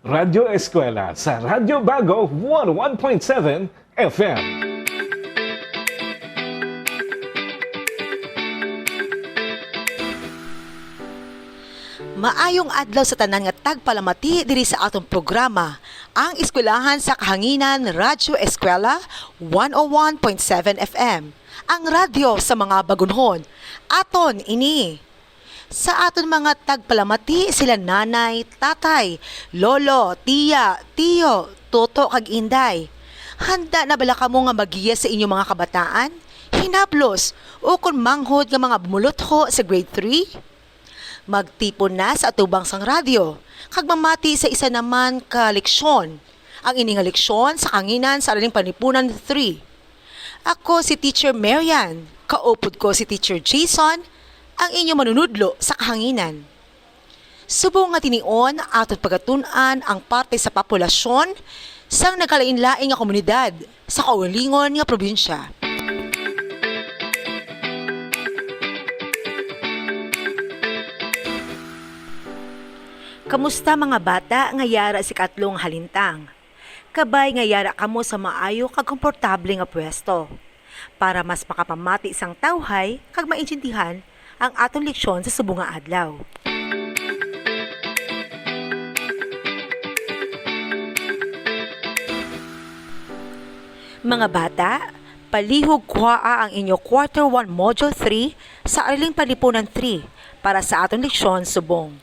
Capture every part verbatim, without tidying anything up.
Radyo Eskwela sa Radyo Bago one oh one point seven F M. Maayong adlaw sa tanan nga tagpalamati diri sa atong programa, ang Eskwelahan sa Kahanginan, Radyo Eskwela one oh one point seven F M, ang radyo sa mga bagunhon. Aton ini. Sa aton mga tagpalamati, sila nanay, tatay, lolo, tiya, tiyo, toto, kag inday. Handa na bala kamo nga magiya sa inyong mga kabataan, hinablos, o kon manghod nga mga bumulotho sa grade three? Magtipon na sa atubang sang radyo, kag mamati sa isa naman ka leksyon. Ang ini nga leksyon sa Kahanginan sa Araling Panlipunan three. Ako si Teacher Marian, kaupod ko si Teacher Jason, ang inyo manunudlo sa kahanginan. Subong nga tinion, aton pagatun-an ang parte sa populasyon sang nagkalain-lain nga komunidad sa kaugalingon nga probinsya. Kamusta, mga bata nga yara sa ikatlo nga halintang? Kabay nga yara kamo sa maayo kag komportable nga pwesto, para mas makapamati sang tawhay kag maintindihan ang aton leksyon sa subong nga adlaw. Mga bata, palihog kuhaa ang inyo Quarter one, Module three sa Araling Panlipunan three para sa aton leksyon subong.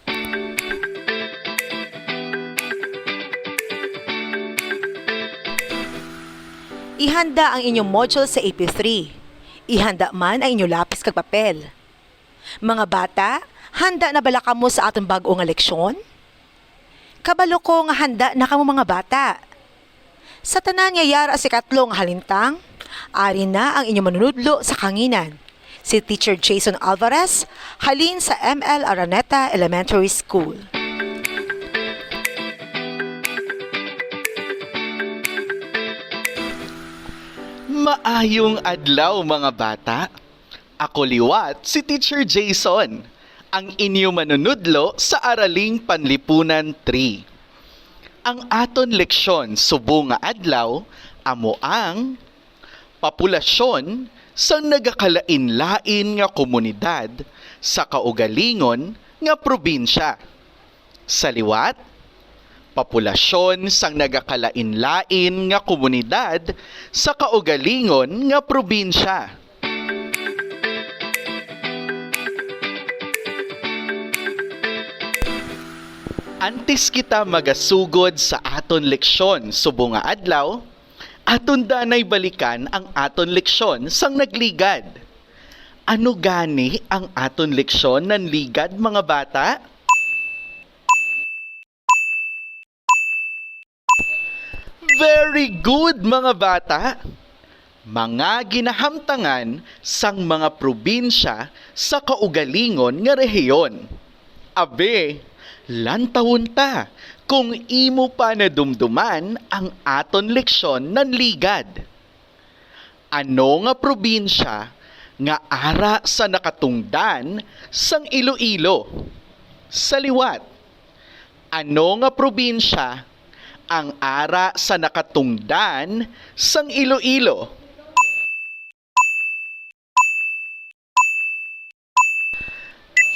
Ihanda ang inyo module sa A P three. Ihanda man ang inyo lapis kag papel. Mga bata, handa na bala kamo sa aton bag-o nga leksyon? Kabalo ko nga handa na kamo, mga bata. Sa tanan nga yara sa ikatlo nga halintang, ari na ang inyo manunudlo sa kahanginan, si Teacher Jason Alvarez, halin sa M L Araneta Elementary School. Maayong adlaw, mga bata. Ako liwat si Teacher Jason, ang inyo manunudlo sa Araling Panlipunan three. Ang aton leksyon subong nga adlaw amo ang populasyon sang nagakalain-lain nga komunidad sa kaugalingon nga probinsya. Sa liwat, populasyon sang nagakalain-lain nga komunidad sa kaugalingon nga probinsya. Antes kita magasugod sa aton leksyon subong nga adlaw, aton danay balikan ang aton leksyon sang nagligad. Ano gani ang aton leksyon nanligad, mga bata? Very good, mga bata! Mga ginahamtangan sang mga probinsya sa kaugalingon nga rehiyon. Abi, lantawon ta kung imo pa nadumduman ang aton leksyon nanligad. Ano nga probinsya nga ara sa nakatungdan sang Iloilo? Sa liwat, ano nga probinsya ang ara sa nakatungdan sang Iloilo?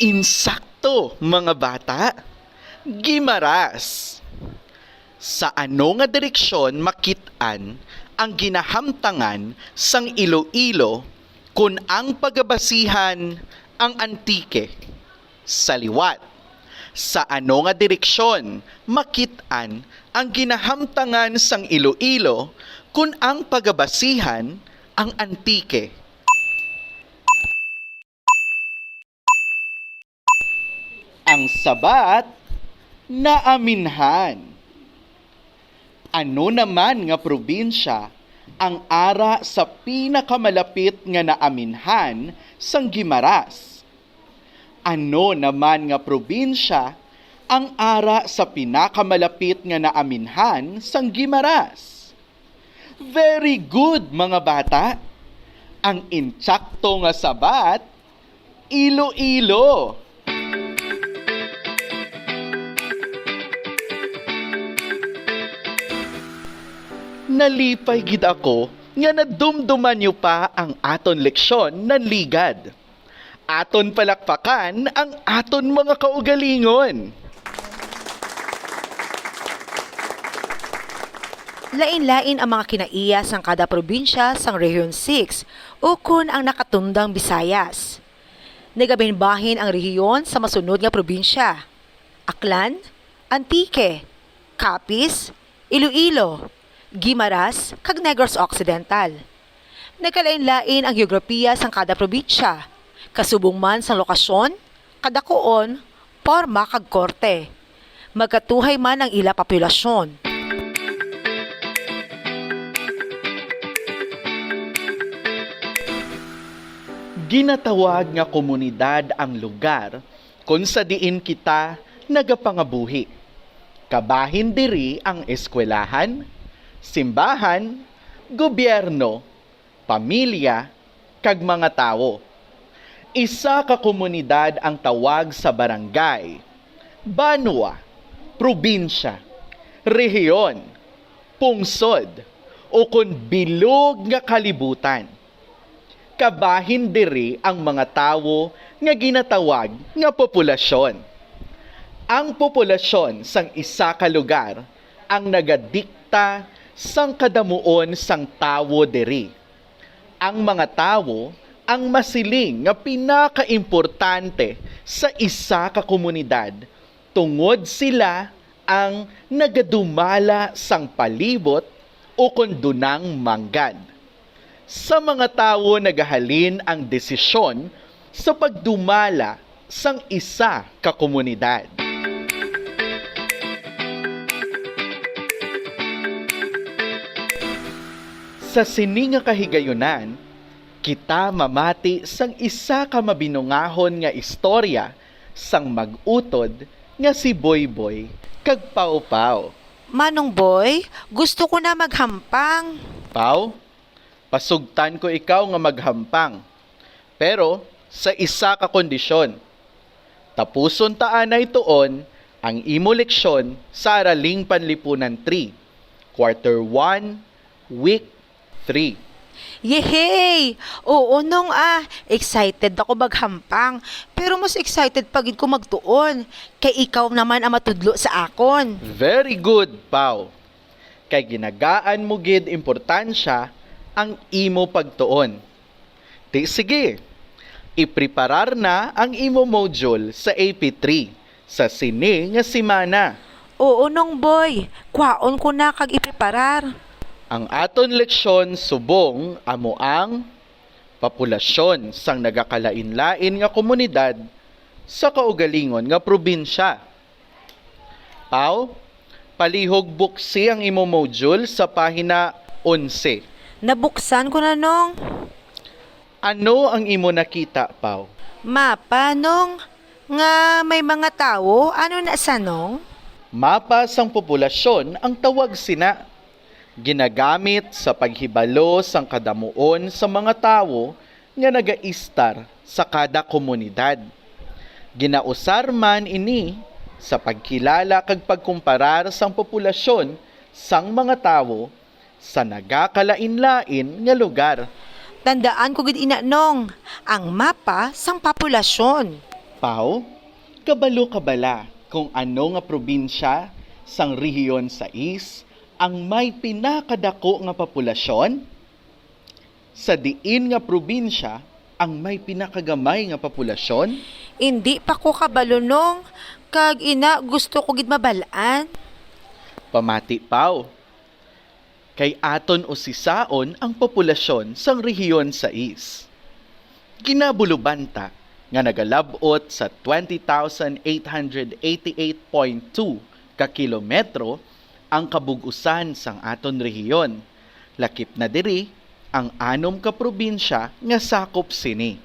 Insakto, mga bata. Guimaras. Sa ano nga direksyon makit-an ang ginahamtangan sang Iloilo kon ang pagabasihan ang Antique? Sa liwat. Sa ano nga direksyon makit-an ang ginahamtangan sang Iloilo kon ang pagabasihan ang Antique? Ang sabat, naaminhan. Ano naman nga probinsya ang ara sa pinakamalapit nga naaminhan sang Guimaras? Ano naman nga probinsya ang ara sa pinakamalapit nga naaminhan sang Guimaras? Very good, mga bata! Ang insakto nga sabat, Iloilo. Nalipay gid ako nga nadumduman niyo pa ang aton leksyon, nanligad. Aton palakpakan ang aton mga kaugalingon. Lain-lain ang mga kinaiya sang kada probinsya sang Rehiyon six ukon ang Nakatundang Visayas. Nagabahinbahin ang rehiyon sa masunod nga probinsya: Aklan, Antique, Capiz, Iloilo, Guimaras, kag Negros Occidental. Nagkalain-lain ang geograpiya sang kada probinsya, kasubong man sang lokasyon, kadakuon, porma, kag korte. Magkatuhay man ang ila populasyon. Ginatawag nga komunidad ang lugar kon sa diin kita nagapangabuhi. Kabahin diri ang eskwelahan, simbahan, gobyerno, pamilya, kag mga tawo. Isa ka komunidad ang tawag sa barangay, banwa, probinsya, rehiyon, pungsod, ukon bilog nga kalibutan. Kabahin diri ang mga tawo nga ginatawag nga populasyon. Ang populasyon sang isa ka lugar ang nagadikta sang kadamuon sang tawo diri. Ang mga tawo ang masiling nga pinakaimportante sa isa ka komunidad tungod sila ang nagadumala sang palibot ukon dunang manggad. Sa mga tawo nagahalin ang desisyon sa pagdumala sang isa ka komunidad. Sa sini nga kahigayunan, kita mamati sang isa ka mabinungahon nga istorya sang mag-utod nga si Boyboy kag Pawpaw. Manong Boy, gusto ko na maghampang. Paw, pasugtan ko ikaw nga maghampang, pero sa isa ka kondisyon. Tapuson ta anay tuon ang imo leksyon sa Araling Panlipunan three, Quarter one, Week three. Yehey! Oo, Nong, ah. Excited ako maghampang. Pero mas excited pa gid ko magtuon, kay ikaw naman ang matudlo sa akon. Very good, Pau. Kay ginagaan mo gid importansya ang imo pagtuon. Ti sige, ipreparar na ang imo module sa A P three sa sini nga semana. Oo, Nong Boy. Kwaon ko na kag ipreparar. Ang aton leksyon subong amo ang populasyon sang nagakalain-lain nga komunidad sa kaugalingon nga probinsya. Pau, palihog buksi ang imo module sa pahina onse. Nabuksan ko na, Nong. Ano ang imo nakita, Pau? Mapa, Nong. Nga may mga tawo, ano na sa, Nong? Mapa sang populasyon ang tawag sina. Ginagamit sa paghibalo sang kadamuon sa mga tawo nga nagaistar sa kada komunidad. Ginausar man ini sa pagkilala kag pagkumparar sang populasyon sang mga tawo sa nagakalain-lain nga lugar. Tandaan ko gid ina, Nong, ang mapa sang populasyon. Pau, kabalo ka bala kung ano nga probinsya sang Rehiyon sais ang may pinakadako nga populasyon? Sa diin nga probinsya ang may pinakagamay nga populasyon? Indi pa ko kabalo, Nong, kag ina gusto ko gid mabal-an. Pamati, Pau. Kay aton usisaon ang populasyon sang Rehiyon sais. Ginabuloban ta nga nagalab-ot sa twenty thousand eight hundred eighty-eight point two ka kilometro ang kabug-usan sang aton rehiyon. Lakip na diri ang anom ka probinsya nga sakop sini.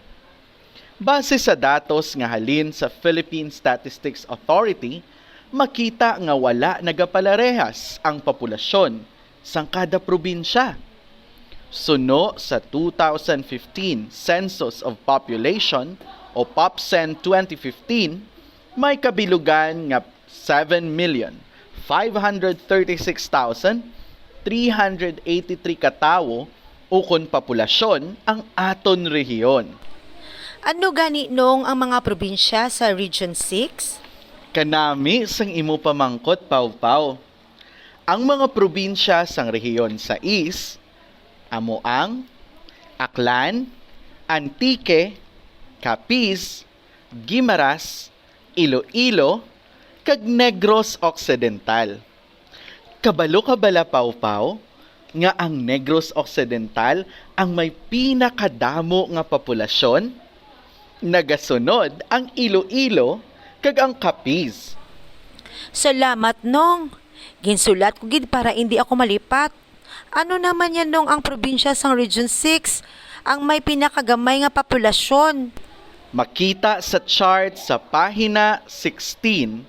Base sa datos nga halin sa Philippine Statistics Authority, makita nga wala nagapalarehas ang populasyon sang kada probinsya. Suno sa two thousand fifteen Census of Population o PopCen twenty fifteen, may kabilugan nga seven million five hundred thirty-six thousand three hundred eighty-three ka tawo ukon populasyon ang aton rehiyon. Ano gani, Nong, ang mga probinsya sa Region six? Kanami sang imo pamangkot, Pawpaw. Ang mga probinsya sang Rehiyon sais amo ang Aklan, Antique, Capiz, Guimaras, Iloilo, kag Negros Occidental. Kabalo ka bala, Pawpaw, nga ang Negros Occidental ang may pinakadamo nga populasyon? Nagasunod ang Iloilo kag ang Capiz. Salamat, Nong. Ginsulat ko gid para indi ako malipat. Ano naman yan, Nong, ang probinsya sang Region six ang may pinakagamay nga populasyon? Makita sa chart sa pahina sixteen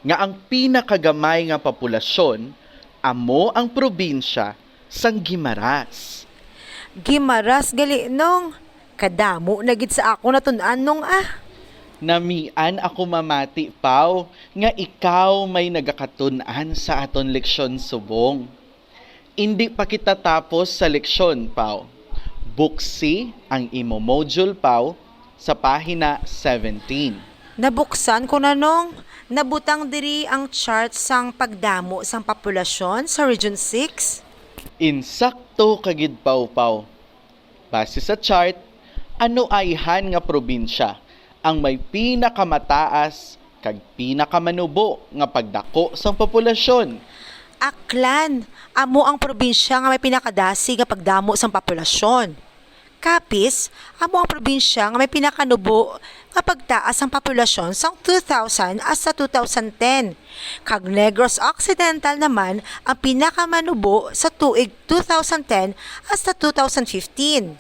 nga ang pinakagamay nga populasyon amo ang probinsya sang Guimaras. Guimaras gali, Nong. Kadamo na gid sa akon natun-an, Nong, ah. Namian ako mamati, Pau, nga ikaw may nagakatun-an sa aton leksyon subong. Indi pa kita tapos sa leksyon, Pau. Buksi ang imo module, Pau, sa pahina seventeen. Nabuksan ko na, Nong. Nabutang diri ang chart sang pagdamo sang populasyon sa Region six. Insakto ka gid, Pau-Pau. Base sa chart, ano ayhan nga probinsya ang may pinakamataas kag pinakamanubo nga pagdako sang populasyon? Aklan amo ang probinsya nga may pinakadasig nga pagdamo sang populasyon. Capiz amo ang probinsya nga may pinakanubo nga pagtaas sang populasyon sang two thousand hasta two thousand ten, kag Negros Occidental naman ang pinakamanubo sa tuig two thousand ten hasta two thousand fifteen.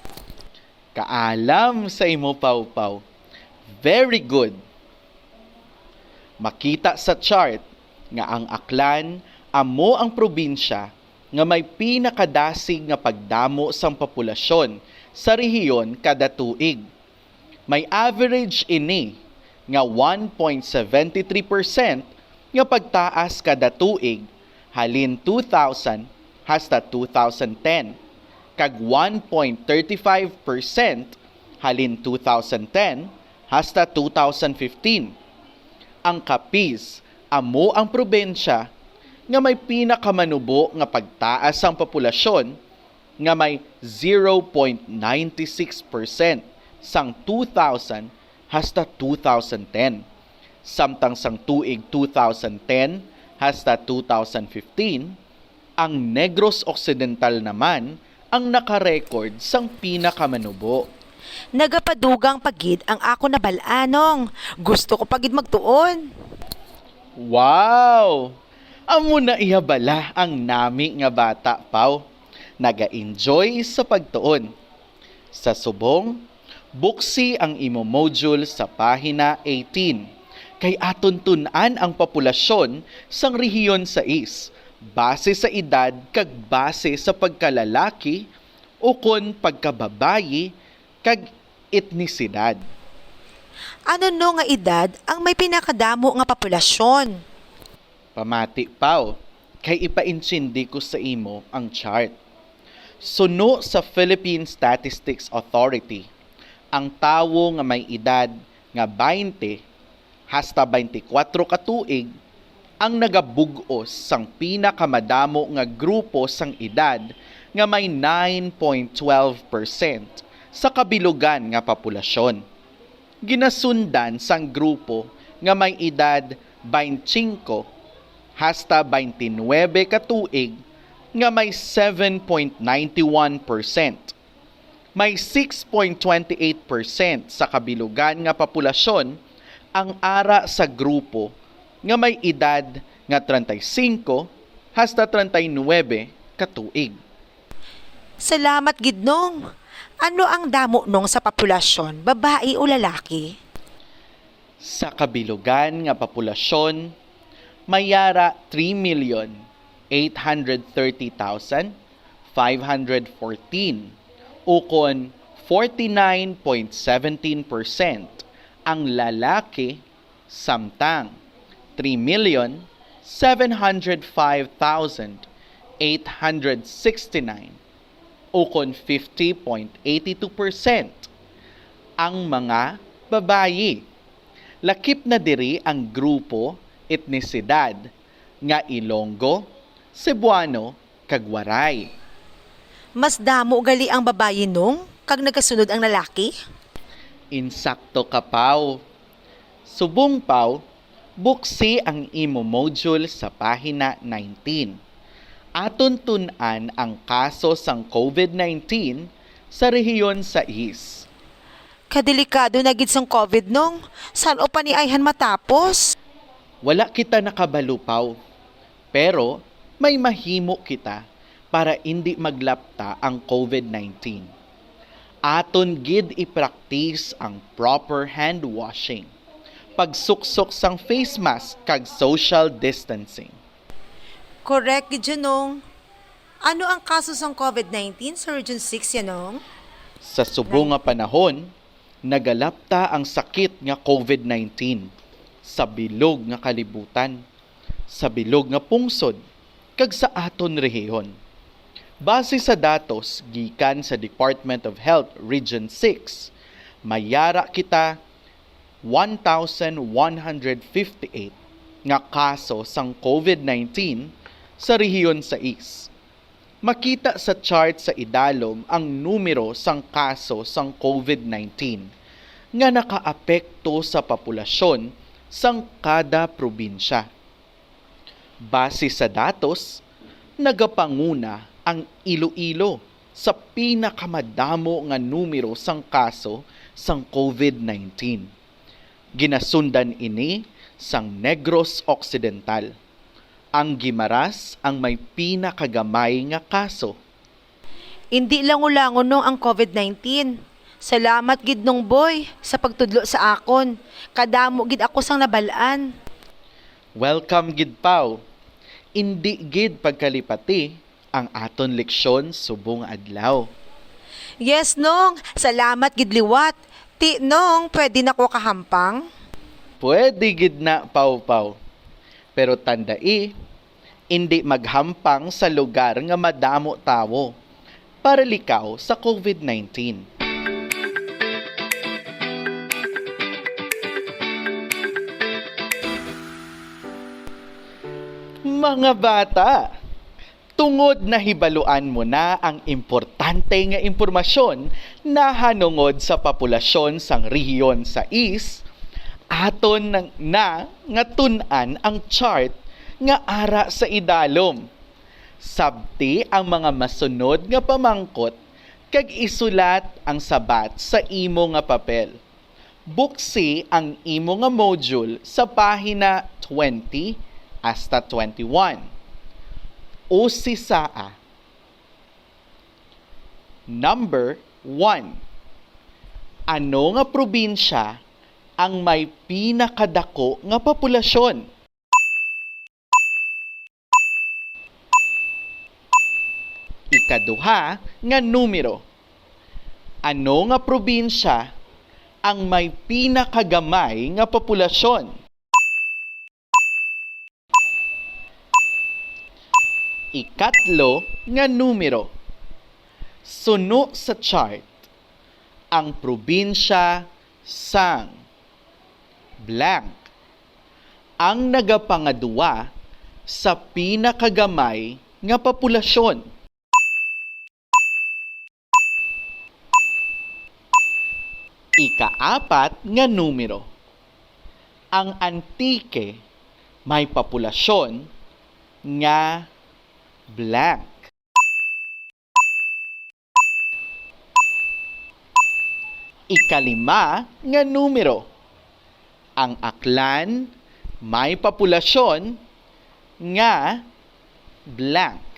Kaalam sa imo, Pawpaw. Very good. Makita sa chart nga ang Aklan amo ang probinsya nga may pinakadasig nga pagdamo sang populasyon sa rehiyon kada tuig. May average ini nga one point seventy three percent nga pagtaas kada tuig halin two thousand hasta two thousand ten, kag one point thirty five percent halin two thousand ten hasta two thousand fifteen. Ang Capiz amo ang probinsya nga may pinakamanubo nga pagtaas sang populasyon, nga may zero point nine six percent sang two thousand hasta two thousand ten, samtang sang tuig two thousand ten hasta two thousand fifteen, ang Negros Occidental naman ang naka-record sang pinakamanubo. Nagapadugang pa gid ang akon nabal-an, Nong. Gusto ko pa gid magtuon. Wow! Amo na iya bala ang nami nga bata, Pau. Naga-enjoy sa pagtuon. Sa subong, buksi ang imo module sa pahina eighteen, kay aton tun-an ang populasyon sang Rehiyon sais base sa edad kag base sa pagkalalaki ukon pagkababayi kag etnisidad. Ano, no, nga edad ang may pinakadamo nga populasyon? Pamati, Pau, kay ipaintindi ko sa imo ang chart. Suno sa Philippine Statistics Authority, ang tawo nga may edad nga twenty hasta twenty-four ka tuig ang nagabug-os sang pinakamadamo nga grupo sang edad, nga may nine point twelve percent sa kabilugan nga populasyon. Ginasundan sang grupo nga may edad twenty-five hasta twenty-nine ka tuig, nga may seven point nine one percent. May six point twenty eight percent sa kabilugan nga populasyon ang ara sa grupo nga may edad nga treinta y cinco hasta treinta y nuebe ka tuig. Salamat gid, Nong. Ano ang damo, Nong, sa populasyon, babayi o lalaki? Sa kabilugan nga populasyon, may yara three million eight hundred thirty thousand five hundred fourteen, ukon forty-nine point seventeen percent ang lalaki, samtang three million seven hundred five thousand eight hundred sixty-nine, ukon fifty point eight two percent, ang mga babayi. Lakip na diri ang grupo, etnisidad, nga Ilonggo, Cebuano, kag Waray. Mas damo gali ang babayi, Nong, kag nagasunod ang lalaki? Insakto ka, Pau. Subong, Pau, buksi ang imo module sa pahina nineteen. Aton tun-an ang kaso sang covid nineteen sa rehiyon sais. Kadelikado na gid sang covid, Nong. San-o pa ni ayhan matapos? Wala kita nakabalo, Pau. Pero may mahimo kita para indi maglapta ang covid nineteen. Aton gid i-practice ang proper hand washing, pagsuksok sang face mask kag social distancing. Correct gid yun, Nong. Ano ang kaso sang covid nineteen sa Region six yan, Nong? Sa subong nga panahon, nagalapta ang sakit nga covid nineteen sa bilog nga kalibutan, sa bilog nga pungsod, kag sa aton rehiyon. Base sa datos gikan sa Department of Health Region six, may ara kita one thousand one hundred fifty-eight nga kaso sang covid nineteen sa Rehiyon sais. Makita sa chart sa idalom ang numero sang kaso sang covid nineteen nga nakaapekto sa populasyon sang kada probinsya. Base sa datos, nagapanguna ang Iloilo sa pinakamadamo nga numero sang kaso sang covid nineteen. Ginasundan ini sang Negros Occidental. Ang Guimaras ang may pinakagamay nga kaso. Indi langulangon, Nong, ang covid nineteen. Salamat gid, Nong Boy, sa pagtudlo sa akon. Kadamo gid ako sang nabal-an. Welcome gid, Pau. Indi gid pagkalipati ang aton leksyon subong adlaw. Yes, Nong. Salamat gid liwat. Ti, Nong, pwede na ko kahampang? Pwede gid na, Pau-Pau. Pero tandai, indi maghampang sa lugar nga madamo tawo para likaw sa covid nineteen. Mga bata, tungod nahibaluan mo na ang importante nga impormasyon nahanungod sa populasyon sang Rehiyon sais, aton na, na nga tun-an ang chart nga ara sa idalom. Sabti ang mga masunod nga pamangkot kag isulat ang sabat sa imo nga papel. Buksi ang imo nga module sa pahina twenty hasta twenty-one. Usisaa. Number one. Ano nga probinsya ang may pinakadako nga populasyon? Ikaduha nga numero. Ano nga probinsya ang may pinakagamay nga populasyon? Ikatlo nga numero. Suno sa chart ang probinsya sang blank ang nagapangadua sa pinakagamay nga populasyon. Ikaapat nga numero. Ang Antique may populasyon nga blank. Ikalima nga numero. Ang Aklan may populasyon nga blank.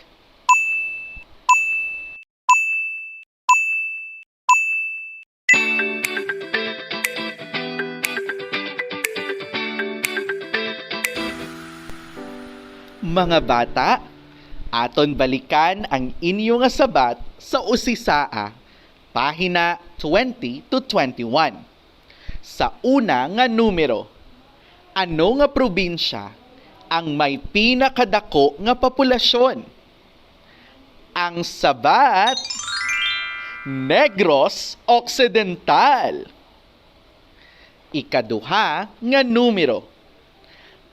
Mga bata, aton balikan ang inyo nga sabat sa usisaa, pahina twenty to twenty-one. Sa una nga numero, ano nga probinsya ang may pinakadako nga populasyon? Ang sabat, Negros Occidental. Ikaduha nga numero.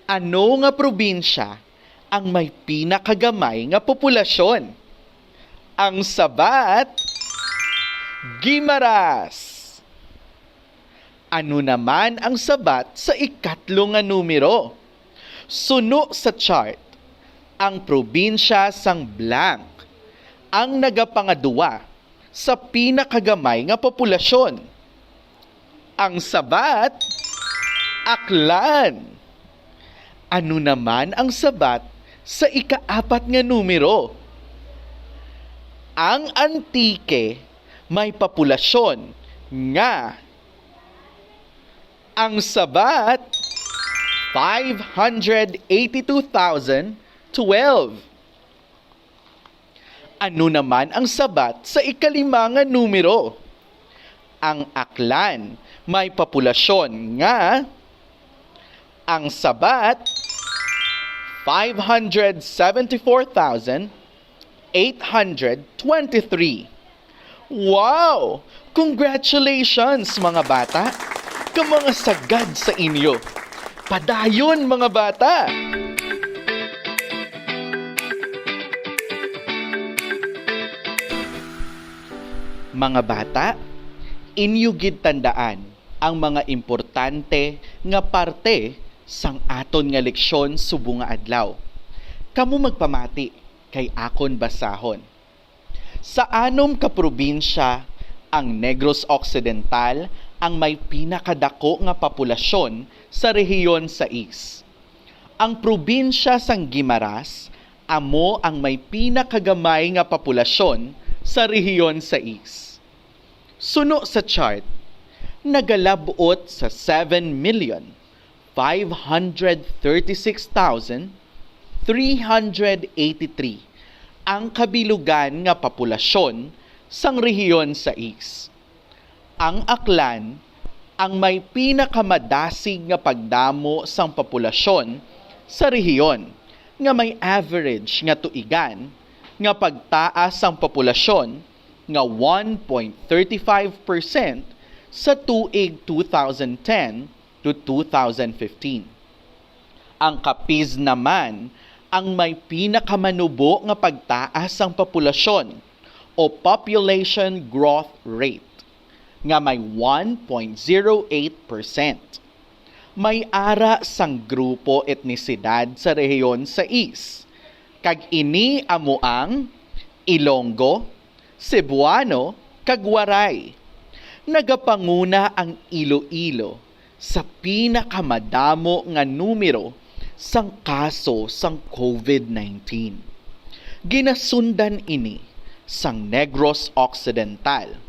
Ano nga probinsya ang may pinakagamay nga populasyon? Ang sabat, Guimaras. Ano naman ang sabat sa ikatlo nga numero? Suno sa chart, ang probinsya sang blank ang nagapangaduwa sa pinakagamay nga populasyon. Ang sabat, Aklan. Ano naman ang sabat sa ikaapat nga numero? Ang Antique may populasyon nga, ang sabat, five hundred eighty-two thousand twelve. Ano naman ang sabat sa ikalima nga numero? Ang Aklan may populasyon nga, ang sabat, five hundred seventy-four thousand eight hundred twenty-three. Wow! Congratulations, mga bata! Ka mga sagad sa inyo! Padayon, mga bata! Mga bata, inyo gid tandaan ang mga importante nga parte sang aton nga leksyon subong nga adlaw. Kamo magpamati kay akon basahon. Sa anom ka probinsya ang Negros Occidental ang may pinakadako nga populasyon sa Rehiyon sais. Ang probinsya sang Guimaras amo ang may pinakagamay nga populasyon sa Rehiyon sais. Suno sa chart, nagalab-ot sa seven million five hundred thirty-six thousand three hundred eighty-three ang kabilugan nga populasyon sang Rehiyon sais. Ang Aklan ang may pinakamadasig nga pagdamo sang populasyon sa rehiyon, nga may average nga tuigan nga pagtaas sang populasyon nga one point thirty five percent sa tuig two thousand ten to two thousand fifteen. Ang Capiz naman ang may pinakamanubo nga pagtaas sang populasyon o population growth rate, nga may one point zero eight percent. May ara sang grupo etnisidad sa Rehiyon sais, kag ini amo ang Ilonggo, Cebuano, kag Waray. Nagapanguna ang Iloilo sa pinakamadamo nga numero sang kaso sang covid nineteen. Ginasundan ini sang Negros Occidental.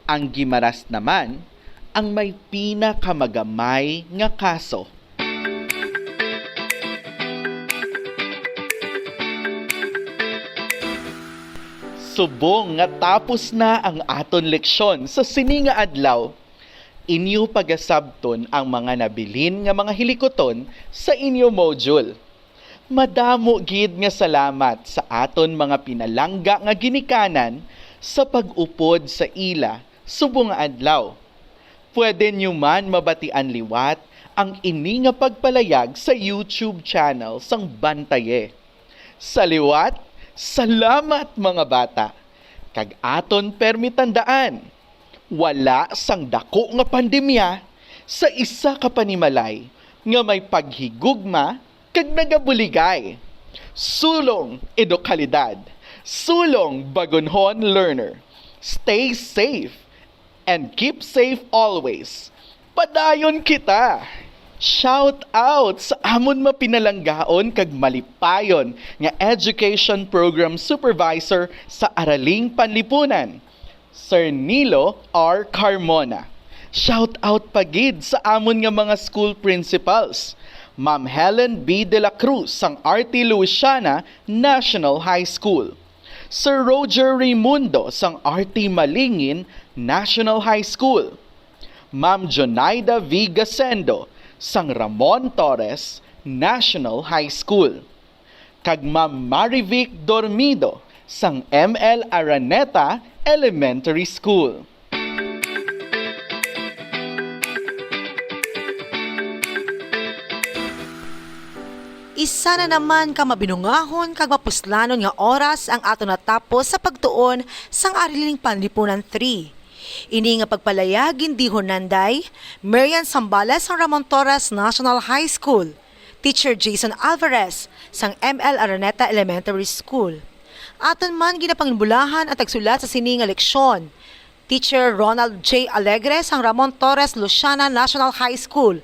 Ang Guimaras naman ang may pinakamagamay nga kaso. Subong nga tapos na ang aton leksyon sa sini nga adlaw, inyo pagasabton ang mga nabilin nga mga hilikuton sa inyo module. Madamo gid nga salamat sa aton mga pinalangga nga ginikanan sa pag-upod sa ila subong nga adlaw. Pwede nyo man mabatian liwat ang ini nga pagpalayag sa YouTube channel sang Bantaye. Sa liwat, salamat, mga bata. Kag aton permi tandaan, wala sang dako nga pandemya sa isa ka panimalay nga may paghigugma kag nagabuligay. Sulong Edukalidad, sulong Bagunhon Learner. Stay safe and keep safe always. Padayon kita! Shout out sa amon mapinalanggaon kag malipayon nga Education Program Supervisor sa Araling Panlipunan, Sir Nilo R. Carmona. Shout out pa gid sa amon nga mga school principals, Ma'am Helen B. De La Cruz sang R T Luisiana National High School, Sir Roger Raimundo sang R T Malingin National High School, Ma'am Jonaida V. Gasendo sang Ramon Torres National High School, kag Ma'am Marivic Dormido sang M L Araneta Elementary School. Isa na naman ka mabinungahon kag mapuslanon nga oras ang aton natapos sa pagtuon sang Ariling Panlipunan three. Ini nga pagpalayag gindihon nanday Marian Sambales sang Ramon Torres National High School, Teacher Jason Alvarez sang M L Araneta Elementary School. Aton man ginapanginbulahan ang tagsulat sa sini nga leksyon, Teacher Ronald J. Alegre sang Ramon Torres Luciana National High School,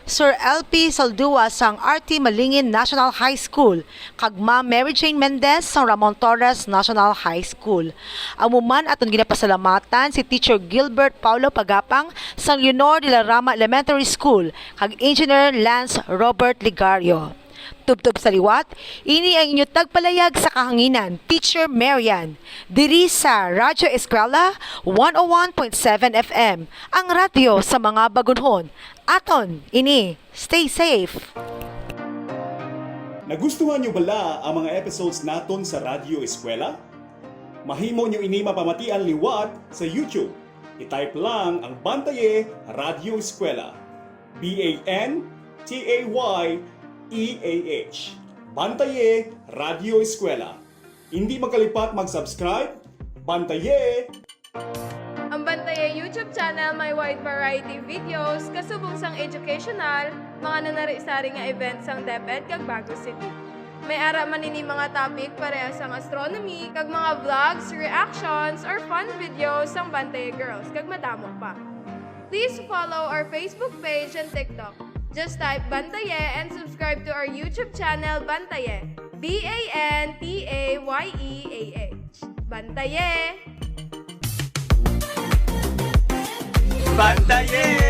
Sir L P Saldua sang R T Malingin National High School, kag Ma'am Mary Jane Mendez sang Ramon Torres National High School. Amo man aton ginapasalamatan si Teacher Gilbert Paulo Pagapang sang Leonor de la Rama Elementary School kag Engineer Lance Robert Ligario. Tubtob sa liwat, ini ang inyo tagpalayag sa kahanginan, Teacher Marian, diri sa Radyo Eskwela one oh one point seven F M, ang radyo sa mga bagunhon. Aton ini, stay safe! Nagustuhan nyo bala ang mga episodes naton sa Radyo Eskwela? Mahimo nyo ini mapamatian liwat sa YouTube. I-type lang ang Bantaye Radyo Eskwela. B A N T A Y E A H. Bantaye Radyo Eskwela. Hindi magkalipat mag-subscribe. Bantaye! Ang Bantaye YouTube channel may wide variety videos kasubong sang educational, mga nanari-sari nga events sang DepEd kag Bago City. May ara man ini mga topic pareha sang astronomy kag mga vlogs, reactions, or fun videos sang Bantaye Girls kag madamo pa. Please follow our Facebook page and TikTok. Just type Bantaye and subscribe to our YouTube channel Bantaye. B A N T A Y E A H. Bantaye! Bantaye!